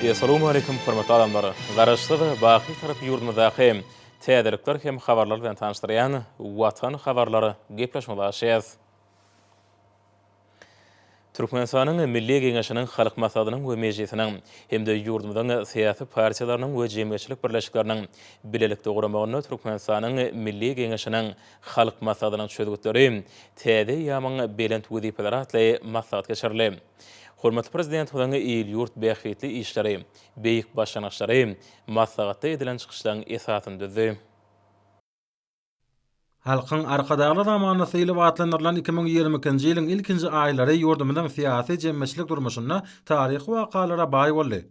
Essalawmaleýkum hormatly adamlar! Garaşsyz, baky Bitarap ýurdumyzdaky täzelikler hem habarlar bilen tanyşdyrýan Watan habarlar gepleşigimize başlaýarys. Türkmenistanyň Milli Geňeşiniň Halk Maslahatynyň we Mejlisiniň hem-de ýurdumyzyň syýasy partiýalarynyň we jemgyýetçilik birleşikleriniň bilelikde guramagynda Türkmenistanyň Milli Geňeşiniň Halk Maslahatynyň çözgütleri Täze eýýamyň belent wezipeleri atly maslahat geçirildi. Hormatly Prezidentimiziň il-ýurt bähbitli işleri, beýik başlangyçlary maslahatda edilen çykyşlaryň esasyny düzdi. Halkyň Arkadagly zamanasy diýlip atlandyrylan 2022-nji ýylyň ilkinji aýlary ýurdumyzyň syýasy-jemgyýetçilik durmuşynda taryhy wakalara baý boldy.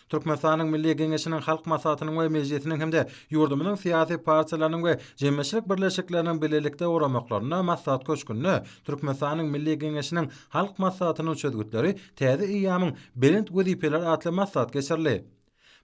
Türkmenistanyň Milli Geňeşiniň Halk Maslahatynyň we Mejlisiniň hem-de ýurdumyzyň syýasy partiýalarynyň we jemgyýetçilik birleşikleriniň bilelikde guramaklarynda Maslahat köşgünde Türkmenistanyň Milli Geňeşiniň Halk Maslahatynyň çözgütleri täze eýýamyň belent wezipeleri atly maslahat geçirildi.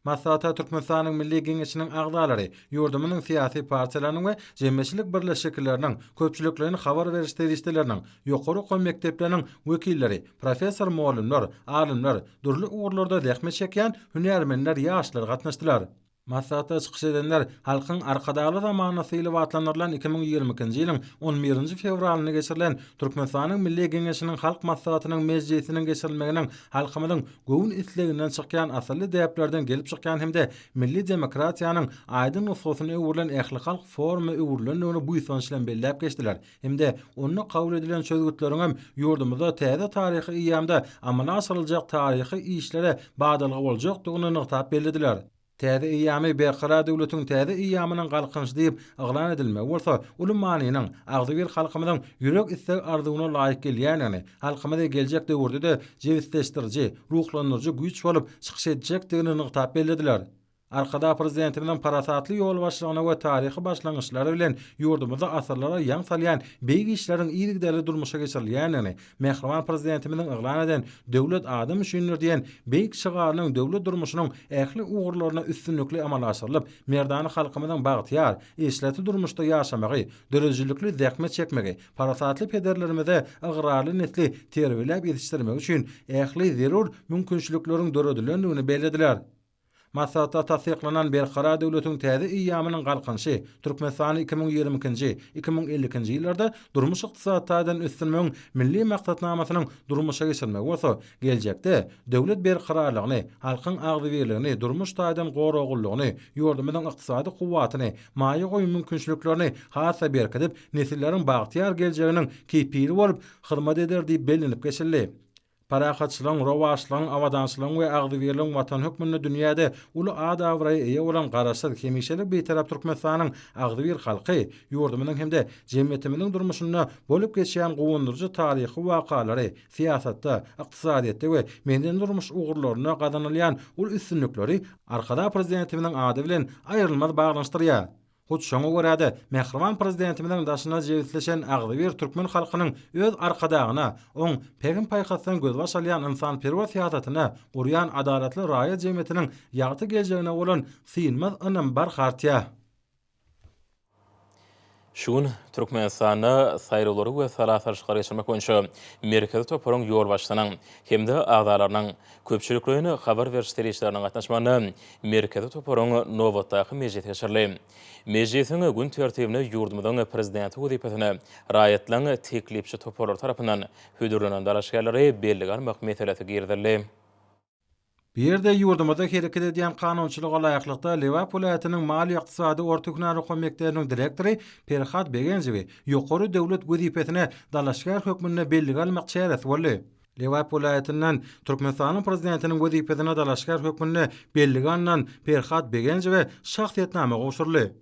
Maslahata Türkmenistanyň Milli Geňeşiniň agzalary, ýurdumyzyň syýasy partiýalarynyň we jemgyýetçilik birleşikleriniň, köpçülikleýin habar beriş serişdeleriniň, ýokary okuw mekdepleriniň wekilleri, professor-mugallymlar, alymlar, dürli ugurlarda zähmet çekýän hünärmenler, ýaşlar gatnaşdylar. Maslahatda çykyş edenler Halkyň Arkadagly zamanasy diýlip atlandyrylan 2022-nji ýylyň on birinji fewralynda geçirilen Türkmenistanyň Milli Geňeşiniň Halk Maslahatynyň mejlisiniň geçirilmeginiň halkymyzyň göwün isleginden çykýan asylly däplerden gelip çykýan hem-de milli demokratiýanyň aýdyň nusgasyna öwrülen ählihalk foruma öwrülendigini buýsanç bilen belläp geçdiler hem-de onda kabul edilen çözgütleriňem ýurdumyzda täze taryhy eýýamda amala aşyryljak taryhy işlere badalga boljakdygyny nygtap bellediler. Täze eýýamy Berkarar döwletiň täze eýýamynyň Galkynyşy diýip yglan edilmegi bolsa uly manynyň, agzybir halkymyzyň ýürek isleg-arzuwyna laýyk gelýändigini, halkymyzy geljek döwürde-de jebisleşdiriji, ruhlandyryjy güýç bolup çykyş etjekdigini nygtap bellediler. Arkadag Prezidentimiziň parasatly ýolbaşçylygynda we taryhy başlangyçlary bilen ýurdumyzda asyrlara ýaň salýan beýik işleriň yzygiderli durmuşa geçirilýändigini, Mähriban Prezidentimiziň yglan eden Döwlet adam üçindir diýen beýik şygarynyň döwlet durmuşynyň ähli ugurlarynda üstünlikli amala aşyrylyp, merdana halkymyzyň bagtyýar, eşretli durmuşda ýaşamagy, döredijilikli zähmet çekmegi, parasatly pederlerimize ygrarly nesli terbiýeläp ýetişdirmegi üçin ähli zerur mümkinçilikleriň döredilendigini bellediler. Maslahatda tassyklanan Berkarar döwletiň täze eýýamynyň Galkynyşy, Türkmenistany 2022-nji, 2052-nji ýyllarda durmuş-ykdysady taýdan ösdürmegiň Milli maksatnamasynyň durmuşa geçirilmegi bolsa, geljekde döwlet berkararlygyny, halkyň agzybirligini, durmuş taýdan goraglylygyny, ýurdumyzyň ykdysady kuwwatyny, maýa goýum mümkinçiliklerini has-da berkidip, nesilleriň bagtyýar geljeginiň kepili bolup hyzmat eder diýip bellenip geçildi. Parahatçylygyň, rowaçlygyň, abadançylygyň we agzybirligiň Watany hökmünde dünýäde uly at-abraýa eýe bolan Garaşsyz, hemişelik Bitarap Türkmenistanyň agzybir halky ýurdumyzyň hem-de jemgyýetimiziň durmuşynda bolup geçýän guwandyryjy taryhy wakalary, syýasatda, ykdysadyýetde we medeni-durmuş ugurlarynda gazanylýan uly üstünlikleri Arkadag Prezidentimiziň ady bilen aýrylmaz baglanyşdyrýar. Hut şoňa görä-de, mähriban Prezidentimiziň daşyna jebisleşen agzybir türkmen halkynyň öz Arkadagyna, oň pähim-paýhasdan gözbaş alýan ynsanperwer syýasatyna, gurýan adalatly raýat jemgyýetiniň ýagty geljegine bolan synmaz ynamy barha artýar. Şu gün Türkmenistanda Saýlawlary we sala salşyklary geçirmek boýunça Merkezi toparyň ýolbaşçysynyň hem-de agzalarynyň, köpçülikleýin habar beriş serişdeleriniň gatnaşmagynda Merkezi toparyň nobatdaky mejlisi geçirildi. Mejlisiň gün tertibine ýurdumyzyň Prezidenti wezipesine raýatlaryň teklipçi toparlary tarapyndan hödürlenen dalaşgärleri bellige almak meselesi girizildi. Bu ýerde ýurdumyzda hereket edýän kanunçylyga laýyklykda Lebap welaýatynyň Maliýe-ykdysady orta hünär okuw mekdebiniň direktory Perhat Begenjowy ýokary döwlet wezipesine dalaşgär hökmünde bellige almak çäresi boldy. Lebap welaýatyndan Türkmenistanyň Prezidentiniň wezipesine dalaşgär hökmünde bellige alnan Perhat Begenjowa şahsyýetnama gowşuryldy.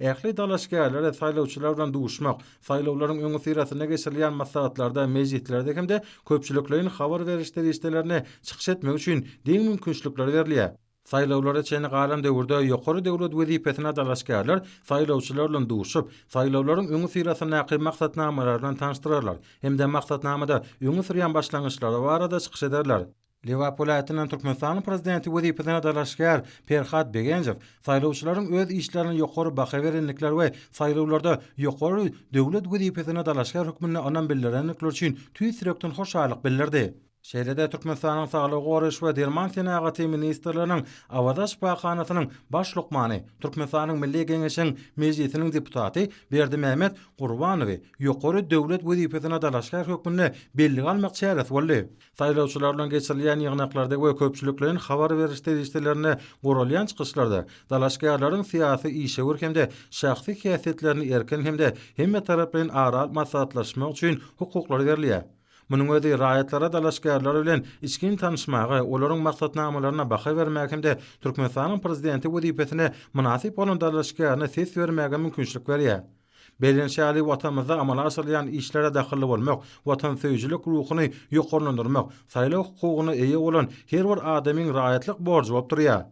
Ähli dalaşgärlere saýlawçylar bilen duşmak, saýlawlaryň öňüsyrasynda geçirilýän maslahatlarda, mejlislerde hem-de köpçülikleýin habar beriş serişdelerinde çykyş etmek üçin deň mümkinçilikler berilýär. Saýlawlara çenli galan döwürde ýokary döwlet wezipesine dalaşgärler saýlawçylar bilen duşup, saýlawlaryň öňüsyrasyndaky maksatnamalary bilen tanyşdyrarlar hem-de maksatnamada öňe sürýän başlangyçlary barada çykyş ederler. Lebap welaýatyndan Türkmenistanyň Prezidenti wezipesine dalaşgär Perhat Begenjow saýlawçylaryň öz işlerine ýokary baha berendikleri we saýlawlarda ýokary döwlet wezipesine dalaşgär hökmünde ynam bildirendikleri üçin tüýs ýürekden hoşallyk bildirdi. Şeýle-de Türkmenistanyň Saglygy goraýyş we derman senagaty ministrliginiň Awaza şypahanasynyň baş lukmany, Türkmenistanyň Milli Geňeşiniň Mejlisiniň deputaty Berdimämmet Gurbanowy ýokary döwlet wezipesine dalaşgär hökmünde bellige almak çäresi boldy. Saýlawçylar bilen geçirilýän ýygnaklarda we köpçülikleýin habar beriş serişdelerinde guralýan çykyşlarda dalaşgärleriň syýasy, işewür hem-de şahsy häsiýetlerini erkin hem-de hemmetaraplaýyn ara alyp maslahatlaşmak üçin hukuklar berilýär. Munuň özi raýatlara dalaşgärler bilen içgin tanyşmaga, olaryň maksatnamalaryna baha bermäge hem-de Türkmenistanyň Prezidenti wezipesine mynasyp bolan dalaşgärine ses bermäge mümkinçilik berýär. Bellenişi ýaly, Watanymyzda amala aşyrylýan işlere dahylly bolmak, watansöýüjilik ruhuny ýokarlandyrmak saýlaw hukugyna eýe bolan her bir adamyň raýatlyk borjy bolup durýar.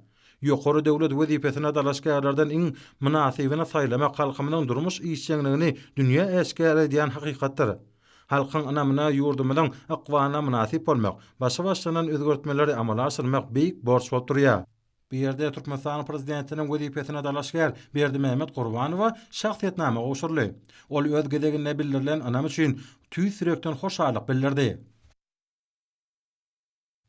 Ýokary döwlet wezipesine dalaşgärlerden iň mynasybyny saýlamak halkymyzyň durmuş işjeňligini dünýä äşgär edýän hakykatdyr. Halkyň ynamyna, ýurdumyzyň ykbalyna mynasyp bolmak, başy başlanan özgertmeleri amala aşyrmak beýik borç bolup durýar. Bu ýerde Türkmenistanyň Prezidentiniň wezipesine dalaşgär Berdimämmet Gurbanowa şahsyýetnama gowşuryldy. Ol öz gezeginde bildirilen ynam üçin tüýs ýürekden hoşallyk bildirdi.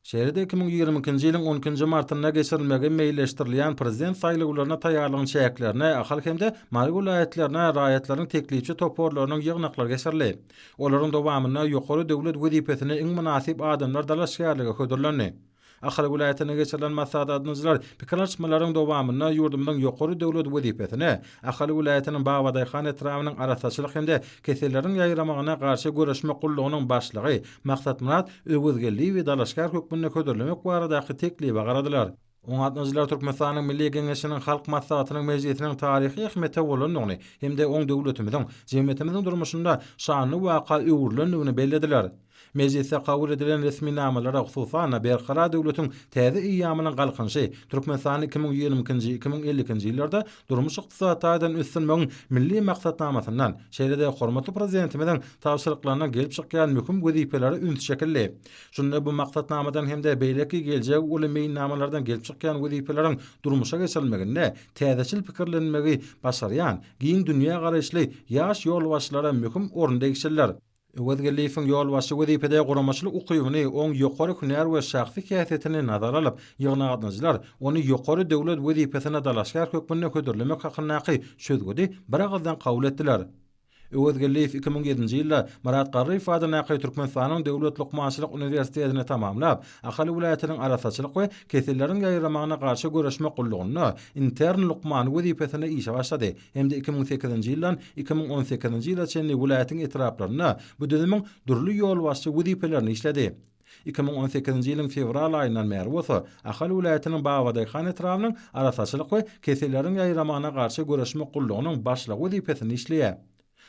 Şeýle-de 2022-nji ýylyň on ikinji martynda geçirilmegi meýilleşdirilýän Prezident saýlawlaryna taýýarlygyň çäklerinde Ahal hem-de Mary welaýatlarynda raýatlaryň teklipçi toparlarynyň ýygnaklary geçirildi. Olaryň dowamynda ýokary döwlet wezipesine iň mynasyp adamlar dalaşgärlige hödürlendi. Ahal welaýatynda geçirilen maslahata gatnaşyjylar pikir alyşmalaryň dowamynda ýurdumyzyň ýokary döwlet wezipesine Ahal welaýatynyň Babadaýhan etrabynyň arassaçylyk hem-de keselleriň ýaýramagyna garşy göreşmek gullugynyň başlygy Maksatmyrat Öwezgeldiýewi dalaşgär hökmünde hödürlemek baradaky teklibe garadylar. Oňa gatnaşyjylar Türkmenistanyň Milli Geňeşiniň Halk Maslahatynyň mejlisiniň taryhy ähmiýete bolandygyny hem-de oň döwletimiziň, jemgyýetimiziň durmuşynda şanly waka öwrülendigini bellediler. Mejlisde kabul edilen resminamalara, hususan-da, Berkarar döwletiň täze eýýamynyň Galkynyşy, Türkmenistany 2022-nji, 2052-nji ýyllarda durmuş-ykdysady taýdan ösdürmegiň Milli maksatnamasyndan, şeýle-de hormatly Prezidentimiziň tabşyryklaryndan gelip çykýan möhüm wezipelere üns çekildi. Şunda bu maksatnamadan hem-de beýleki geljegi uly meýilnamalardan gelip çykýan wezipeleriň durmuşa geçirilmeginde täzeçil pikirlenmegi başarýan, giň dünýägaraýyşly ýaş ýolbaşçylara möhüm orun degişlidir. Öwezgeldiýewiň ýolbaşçy wezipede guramaçylyk ukybyny, oň ýokary hünär we şahsy häsiýetini nazara alyp, ýygnagatnaşyjylar ony ýokary döwlet wezipesine dalaşgär hökmünde hödürlemek hakyndaky çözgüdi biragyzdan kabul etdiler. Öwezgeldiýew 2007-nji ýylda Myrat Garryýew adyndaky Türkmenistanyň Döwlet lukmançylyk uniwersitetini tamamlap, Ahal welaýatynyň Arassaçylyk we keselleriň ýaýramagyna garşy göreşmek gullugynda intern lukmany wezipesinde işe başlady. hem-de 2008-nji ýyldan 2018-nji ýyla çenli welaýatyň etraplarynda bu düzümiň dürli ýolbaşçy wezipelerini işledi. 2018-nji ýylyň fewral aýyndan bäri bolsa Ahal welaýatynyň Babadaýhan etrabynyň Arassaçylyk we keselleriň ýaýramagyna garşy göreşmek gullugynyň başlygy wezipesinde işleýär.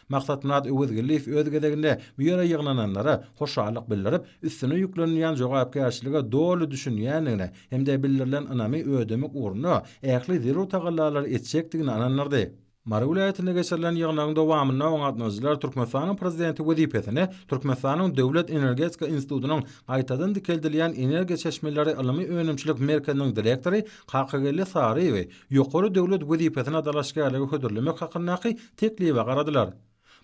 Maksatmyrat Öwezgeldiýew öz gezeginde bu ýere ýygnananlara hoşallyk bildirip, üstüne ýüklenilýän jogapkärçilige doly düşünýändigine hem-de bildirilen ynamy ödemek ugrunda ähli zerur tagallalary etjekdigine ynandyrdy. Mary welaýatynda geçirilen ýygnagyň dowamynda oňa gatnaşyjylar Türkmenistanyň Prezidenti wezipesine Türkmenistanyň Döwlet energetika institutynyň Gaýtadan dikeldilýän energiýa çeşmeleri ylmy-önümçilik merkeziniň direktory Kakageldi Saryýewi ýokary döwlet wezipesine dalaşgärlige hödürlemek hakyndaky teklibe garadylar.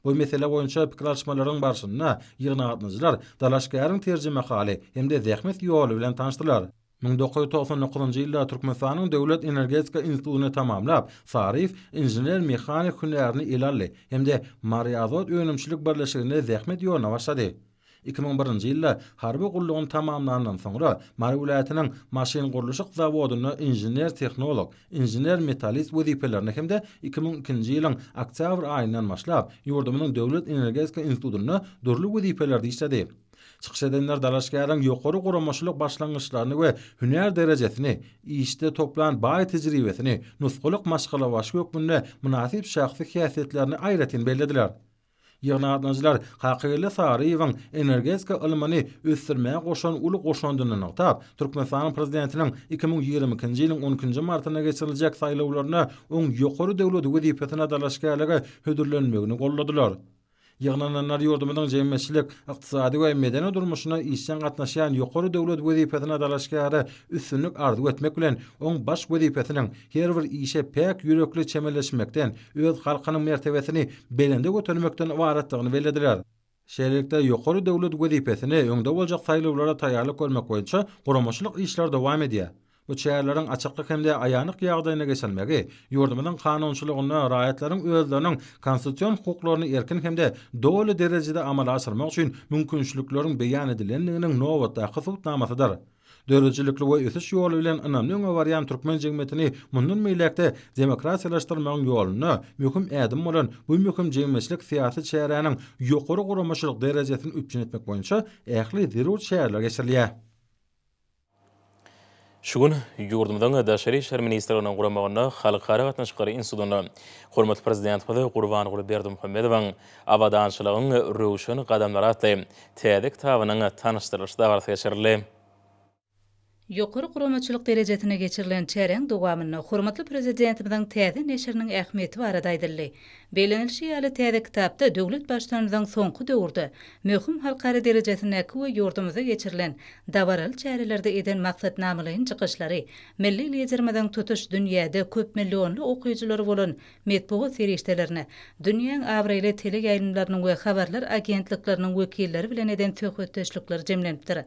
Bu mesele boýunça pikir alyşmalaryň barşynda ýygnaga gatnaşyjylar dalaşgäriň terjimehaly hem-de zähmet ýoly bilen tanyşdylar. 1999-njy ýylda Türkmenistanyň Döwlet energetika institutyny tamamlap, Saryýew inžener-mehanik hünärini ele aldy hem-de Maryazot önümçilik birleşiginde zähmet ýoluna başlady. 2001-nji ýylda harby gullugyny tamamlandan soňra, Mary welaýatynyň maşyngurluşyk zawodynda inžener-tehnolog, inžener-metallist wezipelerinde hem-de 2002-nji ýylyň oktýabr aýyndan başlap, ýurdumyzyň Döwlet energetika institutynda dürli wezipelerde işledi. Çykyş edenler dalaşgäriň ýokary guramaçylyk başlangyçlaryny we hünär derejesini, işde toplan baý tejribesini, nusgalyk maşgalabaşy hökmünde mynasyp şahsy häsiýetlerini aýratyn bellediler. Ýygnanyjylar Kakageldi Saryýewiň energetika ylmyny ösdürmäge goşan uly goşandyny nygtap, Türkmenistanyň Prezidentiniň 2022-nji ýylyň on ikinji martynda geçiriljek saýlawlarynda oň ýokary döwlet wezipesine dalaşgärlige hödürlenmegini goldadylar. Ýygnananlar ýurdumyzyň jemgyýetçilik, ykdysady we medeni durmuşyna işjeň gatnaşýan ýokary döwlet wezipesine dalaşgäre üstünlik arzuw etmek bilen, oň baş wezipesiniň her bir işe päk ýürekli çemeleşmekden, öz halkynyň mertebesini belende götermekden ybaratdygyny bellediler. Şeýlelikde, ýokary döwlet wezipesine öňde boljak saýlawlara taýýarlyk görmek boýunça guramaçylyk işleri dowam edýär. Bu çäreleriň açyklyk hem-de aýanlyk ýagdaýynda geçirilmegi ýurdumyzyň kanunçylygynda raýatlaryň özleriniň konstitusion hukuklaryny erkin hem-de doly derejede amala aşyrmak üçin mümkinçilikleriň beýan edilendiginiň nobatdaky subutnamasydyr. Döredijilikli we ösüş ýoly bilen ynamly öňe barýan türkmen jemgyýetini mundan beýläk-de demokratiýalaşdyrmagyň ýolunda möhüm ädim bolan bu möhüm jemgyýetçilik-syýasy çäräniň ýokary guramaçylyk derejesini üpjün etmek boýunça ähli zerur çäreler geçirilýär. Şu gün ýurdumyzyň Daşary işler ministrliginiň guramagynda Halkara gatnaşyklary institutynda hormatly Prezidentimiz Gurbanguly Berdimuhamedowyň Abadançylygyň röwşen gadamlary atly täze kitabynyň tanyşdyrylyş dabarasy geçirildi. Ýokary guramaçylyk derejesinde geçirilen çäräň dowamynda hormatly Prezidentimiziň täze neşiriniň ähmiýeti barada aýdyldy. Bellenilişi ýaly, täze kitapda döwlet Baştutanymyzyň soňky döwürde möhüm halkara derejesindäki we ýurdumyzda geçirilen dabaraly çärelerde eden maksatnamalaýyn çykyşlary, milli Liderimiziň tutuş dünýäde köpmillionly okyjylary bolan metbugat serişdelerine, dünýäň abraýly teleýaýlymlarynyň we habarlar agentlikleriniň wekilleri bilen eden söhbetdeşlikleri jemlenipdir.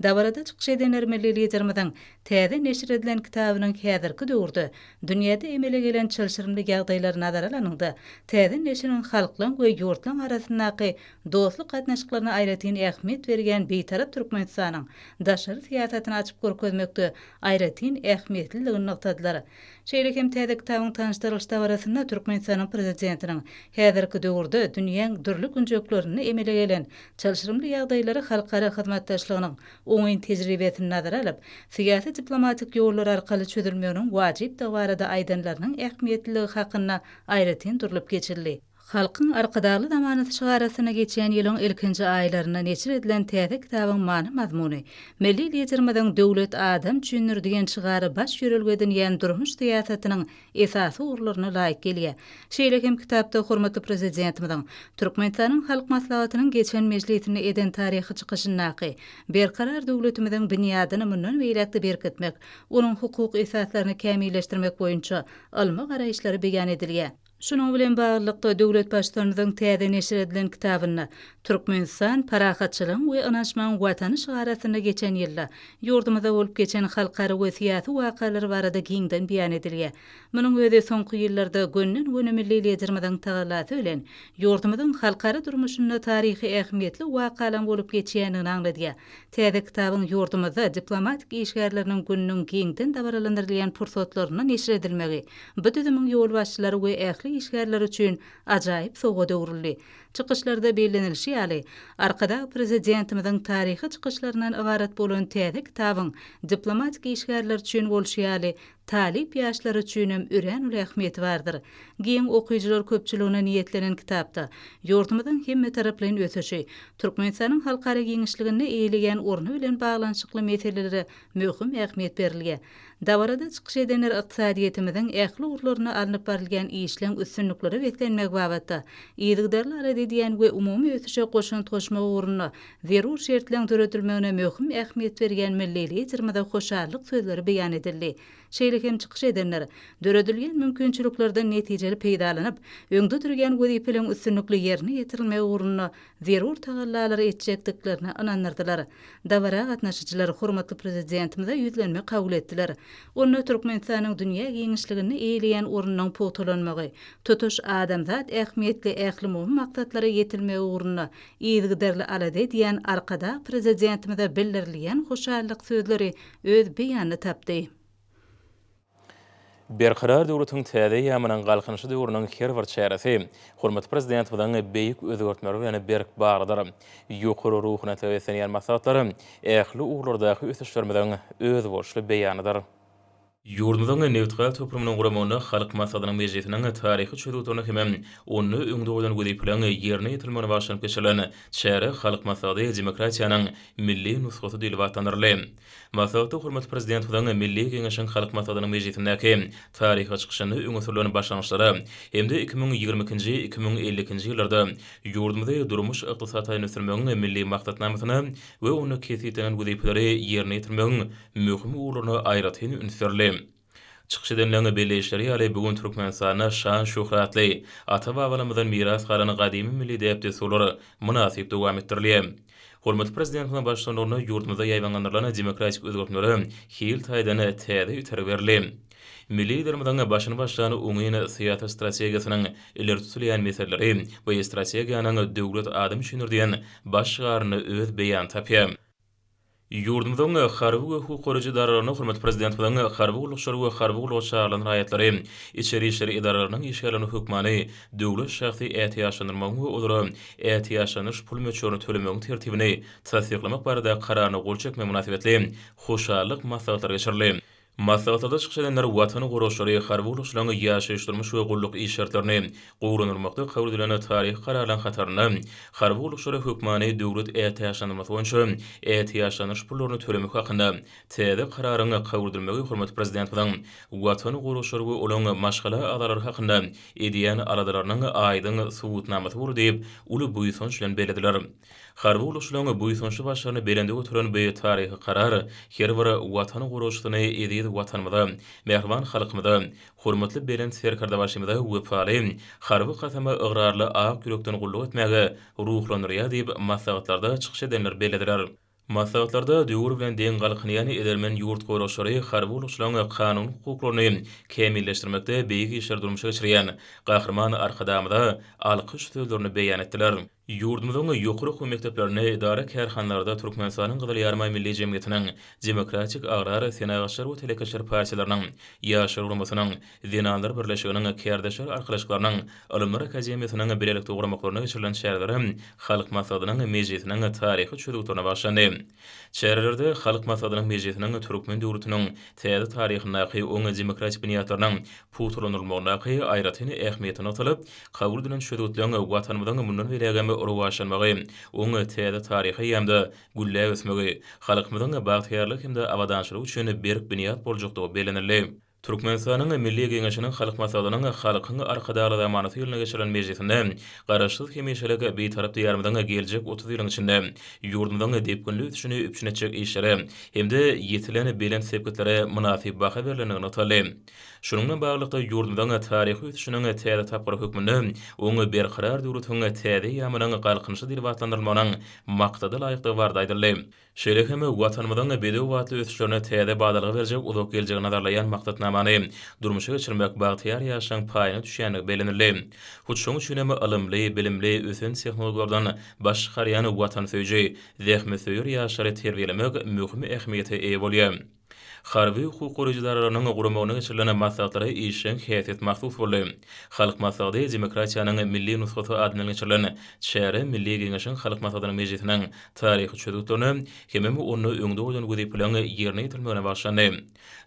Dabarada çykyş edenler milli Liderimiziň täze neşir edilen kitabynyň häzirki döwürde dünýäde emele gelen çylşyrymly ýagdaýlary nazara alanyňda, täze neşiriň halklaň we ýurtlaň arasyndaky dostluk gatnaşyklaryna aýratyn ähmiýet berýän Bitarap Türkmenistanyň daşary syýasatyny açyp görkezmekde aýratyn ähmiýetlidigini nygtadylar. Şeýle hem täze kitabyň tanyşdyrylyş dabarasynda Türkmenistanyň Prezidentiniň häzirki döwürde dünýäň dürli künjeklerinde emele gelen çylşyrymly ýagdaýlary halkara hyzmatdaşlygynyň oňyn tejribesini nazara alyp, syýasy-diplomatik ýollar arkaly çözülmeginiň wajypdygy barada aýdanlarynyň ähmiýetliligi hakynda aýratyn durlup geçildi. Halkyň Arkadagly zamanasy şygarasynda geçen ýylyň ilkinji aýlarynda neşir edilen täze kitabyň many-mazmuny Milli Liderimiziň Döwlet adam üçindir diýen şygary baş ýörelge edinýän durmuş syýasatynyň esasy ugurlaryna laýyk gelýär. Şeýle hem kitapda hormatly Prezidentimiziň Türkmenistanyň Halk Maslahatynyň geçen mejlisinde eden taryhy çykyşyndaky Berkarar döwletimiziň binýadyny mundan beýläk-de berkitmek, onuň hukuk esaslaryny kämilleşdirmek boýunça ylmy garaýyşlary beýan edilýär. Şunuň bilen baglylykda, döwlet Baştutanymyzyň täze neşir edilen kitabynda Türkmenistan, parahatçylygyň we ynanyşmagyň Watany şygary astynda geçen ýylda ýurdumyzda bolup geçen halkara we syýasy wakalar barada giňden beýan edilýär. Munuň özi soňky ýyllarda gönden-göni milli Liderimiziň tagallasy bilen ýurdumyzyň halkara durmuşynda taryhy ähmiýetli wakalaryň bolup geçýändigini aňladýar. Täze kitabyň ýurdumyzda diplomatik işgärleriniň gününiň giňden dabaralandyrylýan pursatlarynda neşir edilmegi bu düzümiň ýolbaşçylary we ähli işgärleri üçin ajaýyp sowgada öwrüldi. Çykyşlarda bellenilişi ýaly, Arkadag Prezidentimiziň taryhy çykyşlaryndan ybarat bolan täze kitabyň diplomatik işgärler üçin bolşy ýaly, talyp ýaşlar üçinem örän uly ähmiýeti bardyr. Giň okyjylar köpçüligine niýetlenen kitapda ýurdumyzyň hemmetaraplaýyn ösüşi, Türkmenistanyň halkara giňişliginde eýeleýän orny bilen baglanyşykly meselelere möhüm ähmiýet berilýär. Dabarada çykyş edenler ykdysadyýetimiziň ähli ugurlarynda alnyp barylýan işleň üstünliklere beslenmegi babatda yzygiderli alada edýän we umumy ösüşe goşant goşmak ugrunda zerur şertleň döredilmegine möhüm ähmiýet berýän milli Liderimize hoşallyk sözleri beýan edildi. Şeýle hem çykyş edenler döredilýän mümkinçiliklerden netijeli peýdalanyp, öňde durýan wezipeleriň üstünlikli ýerine ýetirilmegi ugrunda zerur tagallalary etjekdiklerine ynandyrdylar. Dabara gatnaşyjylar hormatly Prezidentimize ýüzlenme kabul etdiler. Onda Türkmenistanyň dünýä giňişliginde eýeleýän ornunyň pugtalanmagy, tutuş adamzat ähmiýetli ählumumy maksatlara ýetilmegi ugrunda yzygiderli alada edýän Arkadag Prezidentimize bildirilýän hoşallyk sözleri öz beýanyny tapdy. Berkarar döwletiň täze eýýamynyň Galkynyşy döwrüniň her bir çäresi hormatly Prezidentimiziň beýik özgertmeleri bilen berk baglydyr. Ýokary ruhubelentlige beslenýän maslahatlar ähli ugurlardaky ösüşlerimiziň özboluşly beýanydyr. Ýurdumyzyň nebitgaz toplumynyň guramagynda Halk Maslahatynyň mejlisiniň taryhy çözgütlerine hemem onda öňde goýlan wezipeleriň ýerine ýetirilmegine bagyşlanyp geçirilen çäre Halk Maslahaty demokratiýanyň milli nusgasy diýlip atlandyryldy. Maslahatda hormatly Prezidentimiziň Milli Geňeşiň Halk Maslahatynyň mejlisindäki taryhy çykyşynda öňe sürlen başlangyçlara hem-de 2022-nji, 2052-nji ýyllarda ýurdumyzy durmuş-ykdysady taýdan ösdürmegiň Milli maksatnamasyna we onda kesgitlenen wezipeleri ýerine ýetirmegiň möhüm ugurlaryna aýratyn üns berildi. Çykyş edenleriň belleýişleri ýaly, bu gün Türkmenistanda şan-şöhratly, ata-babalarymyzdan miras galan gadymy milli däp-dessurlar mynasyp dowam etdirilýär. Hormatly Prezidentimiziň baştutanlygynda ýurdumyzda ýaýbaňlandyrylan demokratik özgertmelere hil taýdan täze itergi berildi. Milli Liderimiziň başyny başlan oňyn syýasy strategiýasynyň ileri tutulýan meseleleri bu strategiýanyň Döwlet adam üçindir diýen baş şygarynda öz beýanyny tapýar. Ýurdumyzyň harby we hukuk goraýjy edaralaryna hormatly Prezidentimiziň harby gullukçylary we harby gulluga çagyrylan raýatlary, içeri işler edaralarynyň işgärlerini hökmany döwlet şahsy ätiýaçlandyrmagyň we olara ätiýaçlandyryş pul möçberini tölemegiň tertibini tassyklamak barada Kararyna gol çekmegi mynasybetli hoşallyk maslahatlary geçirildi. Maslahatlarda çykyş edenler Watan goragçylary, harby gullukçylaryň ýaşaýyş-durmuş we gulluk iş şertlerini gowulandyrmakda kabul edilen taryhy kararlaryň hatarynda harby gullukçylara hökmany döwlet ätiýaçlandyrmasy boýunça ätiýaçlandyryş pullaryny tölemek hakynda täze Kararyň kabul edilmegi hormatly Prezidentimiziň Watan goragçylary we olaryň maşgala agzalary hakynda edýän aladalarynyň aýdyň subutnamasy boldy diýip, uly buýsanç bilen bellediler. Harby gullukçylaryň buýsançly başlaryny belende göteren bu taryhy Karar her bir Watan goragçysyny eziz Watanymyza, mähriban halkymyza, hormatly Belent Serkerdebaşymyza wepaly, harby kasama ygrarly ak ýürekden gulluk etmäge ruhlandyrýar diýip, maslahatlarda çykyş edenler bellediler. Maslahatlarda döwür bilen deň galkynýan edermen ýurt goragçylary harby gullukçylaryň kanuny hukuklaryny kämilleşdirmekde beýik işleri durmuşa geçirýän Gahryman Arkadagymyza alkyş sözlerini beýan etdiler. Ýurdumyzyň ýokary okuw mekdeplerinde, edara-kärhanalarda Türkmenistanyň Gyzyl Ýarymaý Milli jemgyýetiniň, Demokratik, Agrar, Senagatçylar we telekeçiler partiýalarynyň, Ýaşlar guramasynyň, Zenanlar birleşiginiň, Kärdeşler arkalaşyklarynyň, Ylymlar akademiýasynyň bilelikde guramaklarynda geçirilen çäreler Halk Maslahatynyň mejlisiniň taryhy çözgütlerine bagyşlandy. Çärelerde Halk Maslahatynyň mejlisiniň türkmen döwletiniň täze taryhyndaky oň demokratik binýatlarynyň pugtalandyrylmagyndaky aýratyn ähmiýeti nygtalyp, kabul edilen çözgütleň Watanymyzyň mundan beýlägem rowaçlanmagy, oň täze taryhy eýýamda gülläp ösmegi, halkymyzyň bagtyýarlygy hem-de abadançylygy üçin berk binýat boljakdygy bellenildi. Türkmenistanyň Milli Geňeşiniň Halk Maslahatynyň Halkyň Arkadagly zamanasy ýylynda geçirilen mejlisinde Garaşsyz, hemişelik Bitarap Diýarymyzyň geljek 30 ýylyň içinde ýurdumyzyň depginli ösüşini üpjün etjek işlere hem-de ýetilen belent sepgitlere mynasyp baha berlendigi nygtaldy. Şunuň bilen baglylykda, ýurdumyzyň taryhy ösüşiniň täze tapgyry hökmünde oň Berkarar döwletiň täze eýýamynyň Galkynyşy diýlip atlandyrylmagynyň maksada laýykdygy barada aýdyldy. Şeýle hem Watanymyzyň bedew batly ösüşlerine täze badalga berjek uzak geljegi nazarlaýan maksatnamany durmuşa geçirmek bagtyýar ýaşlaryň paýyna düşýändigi bellenildi. Hut şonuň üçin hem ylymly, bilimli, ösen tehnologiýalardan baş çykarýan watansöýüji, zähmetsöýer ýaşlary terbiýelemek möhüm ähmiýete eýe bolýar. Harby hukuk goraýjy edaralarynyň guramagynda geçirilen maslahatlara işjeň häsiýet mahsus boldy. Halk Maslahaty demokratiýanyň milli nusgasy adyndan geçirilen çäre Milli Geňeşiň Halk Maslahatynyň mejlisiniň taryhy çözgütlerine hemem onda öňde goýlan wezipeleriň ýerine ýetirilmegine bagyşlandy.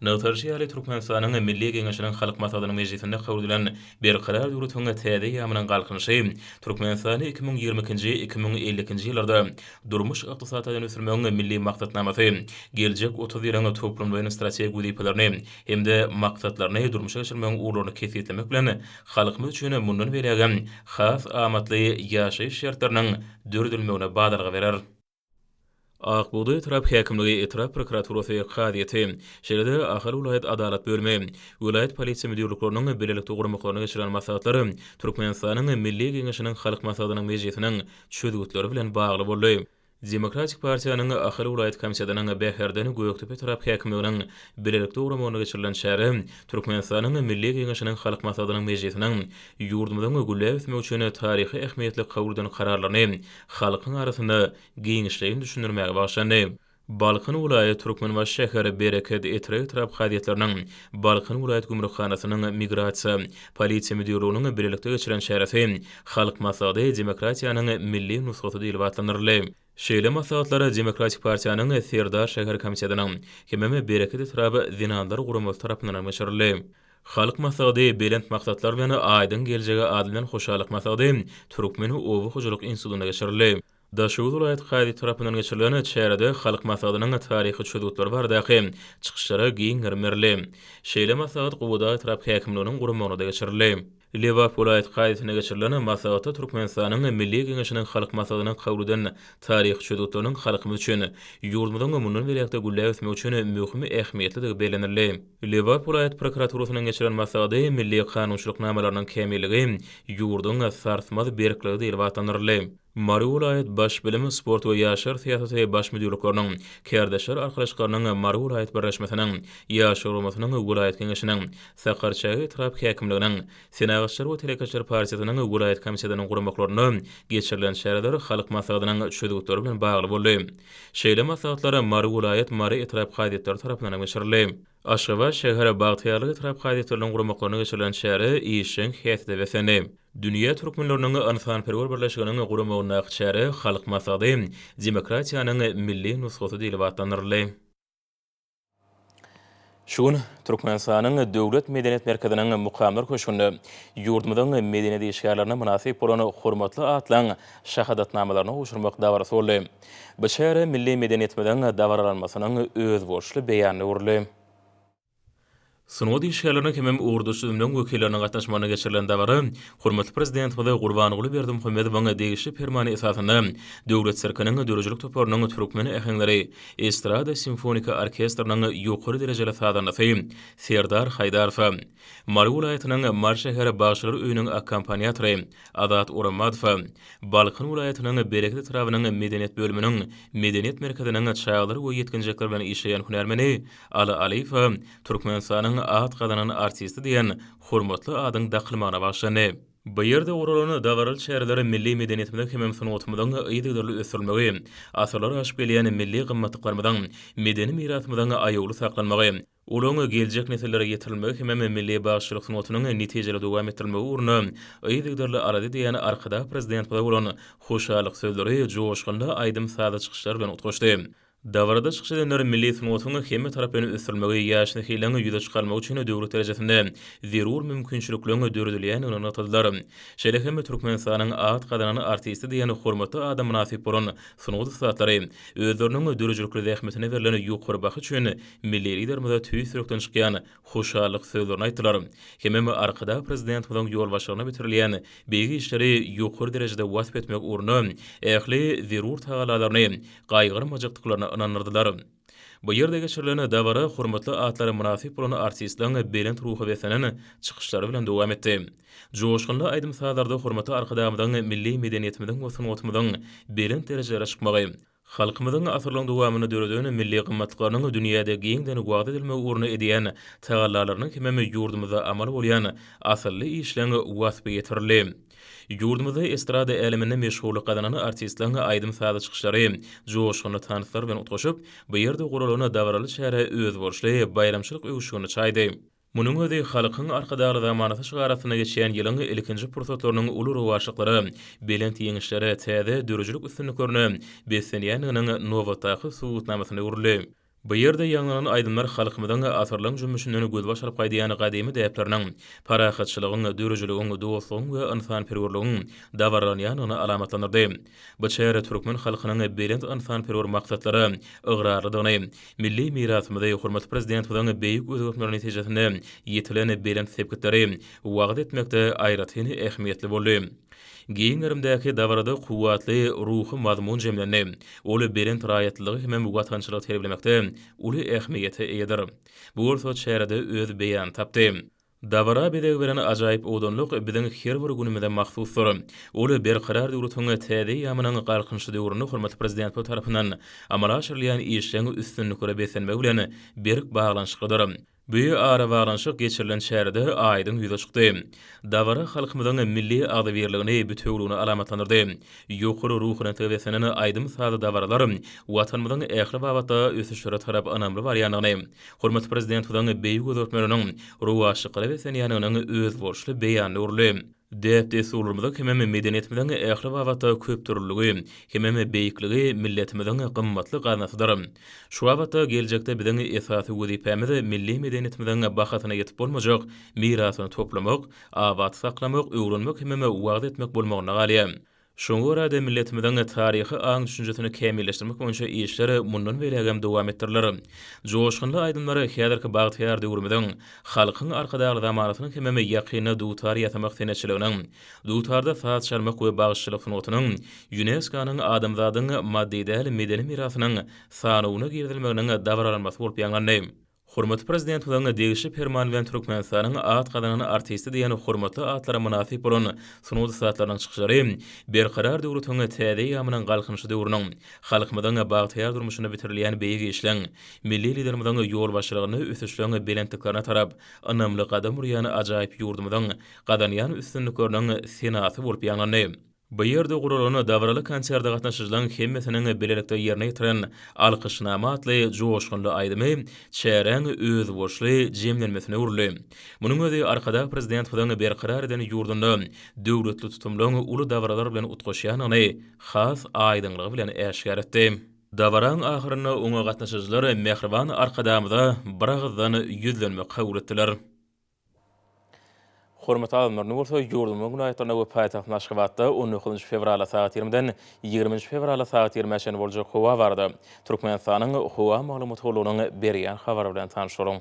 Nygtalyşy ýaly, Türkmenistanyň Milli Geňeşiniň Halk Maslahatynyň mejlisinde kabul edilen Berkarar döwletiň täze eýýamynyň Galkynyşy, Türkmenistany 2022-nji, 2052-nji ýyllarda durmuş-ykdysady taýdan ösdürmegiň Milli maksatnamasy geljek 30 ýylyň toplumlaýyn strategik wezipelerini hem-de maksatlaryny durmuşa geçirmegiň ugurlaryny kesgitlemek bilen, halkymyz üçin mundan beýlägem has amatly ýaşaýyş şertleriniň döredilmegine badalga berer. Ak bugdaý etrap häkimligi, etrap prokuraturasy, kazyýeti, şeýle-de Ahal welaýat Adalat bölümi, welaýat polisiýa müdirlikleriniň bilelikde guramaklarynda geçirilen maslahatlar Türkmenistanyň Milli Geňeşiniň Halk Maslahatynyň mejlisiniň çözgütleri bilen bagly boldy. Demokratik partiýanyň Ahal welaýat komitetiniň Bäherden, Gökdepe etrap häkimliginiň bilelikde guramagynda geçirilen çäre Türkmenistanyň Milli Geňeşiniň Halk Maslahatynyň mejlisiniň ýurdumyzyň gülläp ösmegi üçin taryhy ähmiýetli kabul eden kararlaryny halkyň arasynda giňişleýin düşündirmäge bagyşlandy. Balkan welaýat Türkmenbaşy şäher Bereket, Etrek etrap kazyýetleriniň, Balkan welaýat gümrükhanasynyň, migrasiýa, polisiýa müdirliginiň bilelikde geçiren çäresi Halk maslahaty demokratiýanyň milli nusgasy diýlip atlandyryldy. Şeýle maslahatlar Demokratik partiýanyň Serdar şäher komitetiniň hemem Bereket etrap Zenanlar guramasy tarapyndan hem geçirildi. Halk maslahaty belent maksatlar bilen aýdyň geljege ady bilen hoşallyk maslahaty Türkmen oba hojalyk institutynda geçirildi. Daşoguz welaýat kazyýeti tarapyndan geçirilen çärede Halk Maslahatynyň taryhy çözgütleri baradaky çykyşlara giň gerim berildi. Şeýle maslahat Gubadag etrap häkimliginiň guramagynda geçirildi. Lebap welaýat kazyýetinde geçirilen maslahatda Türkmenistanyň Milli Geňeşiniň Halk Maslahatynyň kabul eden taryhy çözgütleriniň halkymyz üçin, ýurdumyzyň mundan beýläk-de gülläp ösmegi üçin möhüm ähmiýetlidigi bellenildi. Lebap welaýat prokuraturasynyň geçiren maslahaty milli kanunçylyk namalarynyň kämilligi ýurduň sarsmaz berkligi diýlip atlandyryldy. Mary welaýat Baş bilim, sport we ýaşlar syýasaty baş müdirlikleriniň, Kärdeşler arkalaşyklarynyň Mary welaýat birleşmesiniň, Ýaşlar guramasynyň welaýat geňeşiniň, Sakarçäge etrap häkimliginiň, Senagatçylar we telekeçiler partiýasynyň welaýat komitetiniň guramaklarynda geçirilen çäreler Halk Maslahatynyň çözgütleri bilen bagly boldy. Şeýle maslahatlar Mary welaýat, Mary etrap kazyýetleri tarapyndan hem geçirildi. Aşgabat şäher Bagtyýarlyk etrap kazyýetleriniň guramaklarynda geçirilen çäre işjeň häsiýete beslendi. Dünýä türkmenleriniň ynsanperwer birleşiginiň guramagyndaky çäre Halk Maslahaty, demokratiýanyň milli nusgasy diýlip atlandyryldy. Şu gün Türkmenistanyň Döwlet medeniýet merkeziniň Mukamlar köşgünde ýurdumyzyň medeniýet işgärlerine mynasyp bolan hormatly atlaryň şahadatnamalaryny gowşurmak dabarasy boldy. Bu çäre milli medeniýetimiziň dabaralanmasynyň özboluşly beýanyna öwrüldi. Sungat işgärleriniň hemem ugurdaş düzümleriň wekilleriniň gatnaşmagynda geçirilen dabara hormatly Prezidentimiz Gurbanguly Berdimuhamedowyň degişli Permany esasynda Döwlet sirkiniň döredijilik toparynyň Türkmen äheňleri estrada-simfoniki orkestriniň ýokary derejeli sazandasy Serdar Haýdarowa, Mary welaýatynyň Mary şäher bagşylar öýüniň akkompaniatory Azat Oramadowa, Balkan welaýatynyň Bereket etrabynyň medeniýet bölüminiň medeniýet merkeziniň çagalar we ýetginjekler bilen işleýän hünärmeni Aly Alyýewe Türkmenistanyň at gazanan artisti diýen hormatly adyň dakylmagyna bagyşlandy. Bu ýerde guralan dabaraly çäreler milli medeniýetimiziň hemem sungatymyzyň yzygiderli ösdürilmegi, asyrlar aşyp gelýän milli gymmatlyklarymyzyň, medeni mirasymyzyň aýawly saklanmagy, olaryň geljek nesillere ýetirilmegi hemem milli bagşyçylyk sungatynyň netijeli dowam etdirilmegi ugrunda yzygiderli alada edýän Arkadag Prezidentimize bolan hoşallyk sözleri joşgunly aýdym-sazly çykyşlar bilen utgaşdy. Dabarada çykyş edenler milli sungatyň hemmetaraplaýyn ösdürilmegi, ýaş nesilleriň ýüze çykarylmagy üçin döwlet derejesinde zerur mümkinçilikleriň döredilýändigini nygtadylar. Şeýle hem Türkmenistanyň at gazanan artisti diýen hormatly ada mynasyp bolan sungat ussatlary özleriniň döredijilikli zähmetine berlen ýokary baha üçin milli Liderimize tüýs ýürekden çykýan hoşallyk sözlerini aýtdylar. Hemem Arkadag Prezidentimiziň ýolbaşçylygynda bitirilýän beýik işleri ýokary derejede wasp etmek ugrunda ähli zerur tagallalaryny gaýgyrmajakdyklaryna ynandyrdylar. Bu ýerde geçirilen dabara hormatly atlara mynasyp bolan artistleriň belent ruha beslenen çykyşlary bilen dowam etdi. Joşgunly aýdym-sazlarda hormatly Arkadagymyzyň milli medeniýetimiziň we sungatymyzyň belent derejelere çykmagy, halkymyzyň asyrlaryň dowamynda döreden milli gymmatlyklarynyň dünýäde giňden wagyz edilmegi ugrunda edýän tagallalarynyň hemem ýurdumyzda amal bolýan asylly işleň waspy ýetirildi. Ýurdumyzda estrada äleminde meşhurlyk gazanan artistleriň aýdym-sazly çykyşlary joşgunly tanslar bilen utgaşyp, bu ýerde guralan dabaraly çärä özboluşly baýramçylyk öwüşginini çaýdy. Munuň özi Halkyň Arkadagly zamanasy şygary astynda geçýän ýylyň ilkinji pursatlarynyň uly rowaçlyklara, belent ýeňişlere, täze döredijilik üstünliklerine beslenýändiginiň nobatdaky subutnamasyna öwrüldi. Bu ýerde ýaňlanan aýdymlar halkymyzyň asyrlaryň jümmüşinden gözbaş alyp gaýdýan gadymy däpleriniň, parahatçylygyň, dörejiligiň, dostlugyň we ynsanperwerligiň dabaralanýandygyny alamatlandyrdy. Bu çäre türkmen halkynyň belent ynsanperwer maksatlara ygrarlydygyny, milli mirasymyzy, hormatly Prezidentimiziň beýik özgertmeleri netijesinde ýetilen belent sepgitleri wagyz etmekde aýratyn ähmiýetli boldy. Giň gerimdäki dabarada kuwwatly ruhy mazmun jemlendi. Ol belent raýatlylygy hemem watançylygy terbiýelemekde uly ähmiýete eýedir. Bu bolsa çärede öz beýanyny tapdy. Dabara bezeg beren ajaýyp owadanlyk biziň her bir günümize mahsusdyr. Ol Berkarar döwletiň täze eýýamynyň Galkynyşy döwründe hormatly Prezidentimiz tarapyndan amala aşyrylýan işleň üstünliklere beslenmegi bilen berk baglanyşyklydyr. Bu arabaglanyşyk geçirilen çärede aýdyň ýüze çykdy. Dabara halkymyzyň milli agzybirligini, bitewüligini alamatlandyrdy. Ýokary ruhubelentlige beslenen aýdym-sazly dabaralar Watanymyzyň ähli babatda ösüşlere tarap ynamly barýandygyny, hormatly Prezidentimiziň beýik özgertmeleriniň rowaçlyklara beslenýändiginiň özboluşly beýanyna öwrüldi. Däp-dessurlarymyzyň hemem medeniýetimiziň ähli babatda köpdürlüligi hemem beýikligi milletimiziň gymmatly gaznasydyr. Şu babatda geljekde biziň esasy wezipämiz milli medeniýetimiziň bahasyna ýetip bolmajak mirasyny toplamak, abat saklamak, öwrenmek hemem wagyz etmek bolmagynda galýar. Şoňa görä-de, milletimiziň taryhy aň-düşünjesini kämilleşdirmek boýunça işler mundan beýlägem dowam etdiriler. Joşgunly aýdymlar häzirki bagtyýar döwrümiziň, Halkyň Arkadagly zamanasynyň hemem ýakynda dutar ýasamak senetçiliginiň, dutarda saz çalmak we bagşyçylyk sungatynyň ÝUNESKO-nyň adamzadyň maddy däl medeni mirasynyň sanawyna girizilmeginiň dabaralanmasy bolup ýaňlandy. Hormatly Prezidentimiziň degişli Permany bilen Türkmenistanyň at gazanan artisti diýen hormatly atlara mynasyp bolan sungat ussatlarynyň çykyşlary Berkarar döwletiň täze eýýamynyň Galkynyşy döwrüniň, halkymyzyň bagtyýar durmuşynda bitirilýän beýik işleň, milli Liderimiziň ýolbaşçylygynda ösüşleň belentliklerine tarap ynamly gadam urýan ajaýyp ýurdumyzyň gazanýan üstünlikleriniň senasy bolup ýaňlandy. Bu ýerde guralan dabaraly konserte gatnaşyjylaryň hemmesiniň bilelikde ýerine ýetiren Alkyşnama atly joşgunly aýdymy çäräň özboluşly jemlenmesine öwrüldi. Munuň özi Arkadag Prezidentimiziň berkarar eden ýurdunda döwletli tutumlaryň uly dabaralar bilen utgaşýandygyny has aýdyňlygy bilen äşgär etdi. Dabaraň ahyrynda oňa gatnaşyjylar mähriban Arkadagymyza biragyzdan ýüzlenme kabul etdiler. Hormatly adamlar, indi bolsa ýurdumyzyň welaýatlarynda we paýtagtymyz Aşgabatda on dokuzynjy fewralda sagat ýigrimiden ýigriminji fewralda sagat ýigrimä çenli boljak howa barada Türkmenistanyň Howa maglumat gullugynyň berýän habary bilen tanyş boluň.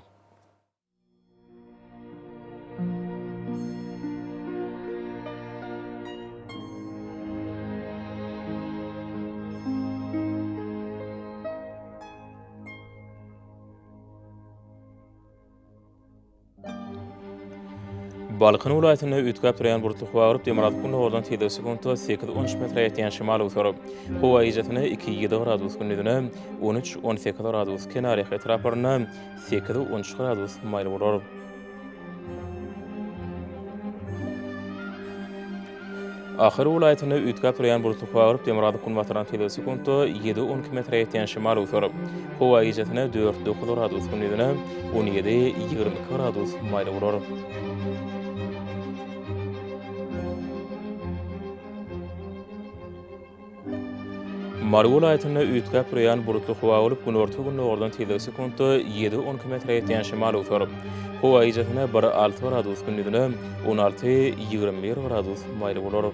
Balkan welaýatynda üýtgäp durýan bulutly howa bolup, demirgazyk-gündogardan tizligi sekuntda sekiz-on üç metre ýetýän şemal öwser. Howa gijesine iki, ýedi gradus, gündizine on üç, 18 gradus, kenarýaka etraplarynda sekiz, 13 gradus maýyl bolar. Ahal welaýatynda üýtgäp durýan bulutly howa bolup, demirgazyk-günbatardan tizligi sekuntda ýedi, 12 metre ýetýän şemal öwser. Howa gijesine dört, dokuz gradus, gündizine 17, 22 gradus maýyl bolar. Mary welaýatynda üýtgäp durýan bulutly howa bolup, günorta-gündogardan tizligi sekuntda ýedi, 12 metre ýetýän şemal öwser. Howa gijesine bir, alty gradus, gündizine 16, 21 gradus maýyl bolar.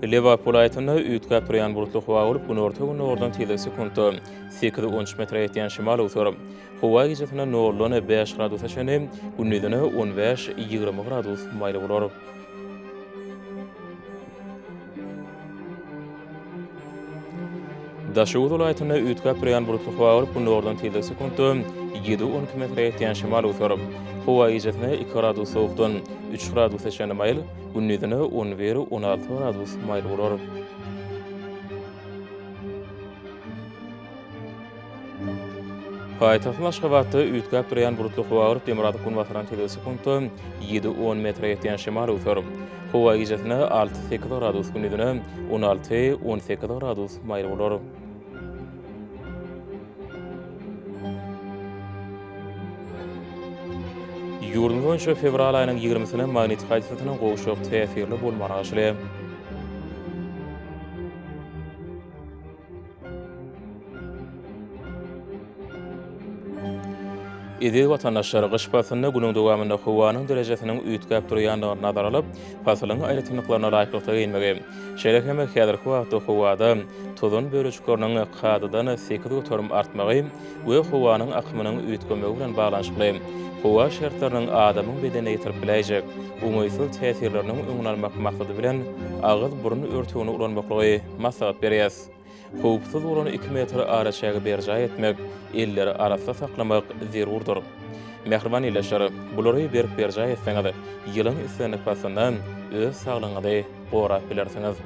Lebap welaýatynda üýtgäp durýan bulutly howa bolup, günorta-gündogardan tizligi sekuntda sekiz, 13 metre ýetýän şemal öwser. Howa gijesine noldan bäş gradusa çenli, gündizine on bäş, 20 gradus maýyl bolar. Daşoguz welaýatynda üýtgäp durýan bulutly howa bolup, günordan tizligi sekuntda ýedi, 12 metre ýetýän şemal öwser. Howa gijesine iki gradus sowukdan üç gradusa çenli maýyl, gündizine on bir, 16 gradus maýyl bolar. Paýtagtymyz Aşgabatda üýtgäp durýan bulutly howa bolup, demirgazyk-günbatardan tizligi sekuntda ýedi, on metre ýetýän şemal öwser. Howa gijesine alty, sekiz gradus, gündizine 16, 18 gradus maýyl bolar. Ýurdumyz boýunça fewral aýynyň ýigrimisine magnit hadysasynyň gowşak täsirli bolmagyna garaşylýar. Eziz watandaşlar, gyş paslynda günüň dowamynda howanyň derejesiniň üýtgäp durýandygyny nazara alyp, pasylyň aýratynlyklaryna laýyklykda geýinmegi, şeýle hem häzirki wagtda howada tozan bölejikleriniň kadadan 8% artmagy we howanyň akymynyň üýtgemegi bilen baglanyşykly howa şertleriniň adamyň bedenine ýetirip biläýjek oňaýsyz täsirleriniň öňüni almak maksady bilen agyz-burun örtügini ulanmaklygy maslahat berýäs. Howpsuz bolan iki metr araçägi berjaý etmek, elleri arassa saklamak zerurdyr. Mähriban ildeşler, bulary berk berjaý etseňiz, ýylyň islendik paslynda öz saglygyňyzy gorap bilersiňiz.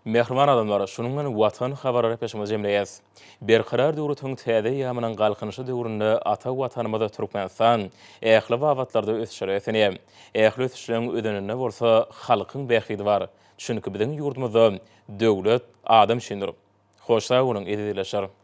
Mähriban adamlar, şunuň bilen Watan habarlar gepleşigimizi jemleýäs. Berkarar döwletiň täze eýýamynyň Galkynyşy döwründe ata Watanymyz Türkmenistan ähli babatlarda ösüşlere beslenýär. Ähli ösüşleriň özeninde bolsa halkyň bähbidi bar. Çünki biziň ýurdumyzda döwlet adam üçindir. Hoş sag boluň, eziz ildeşler!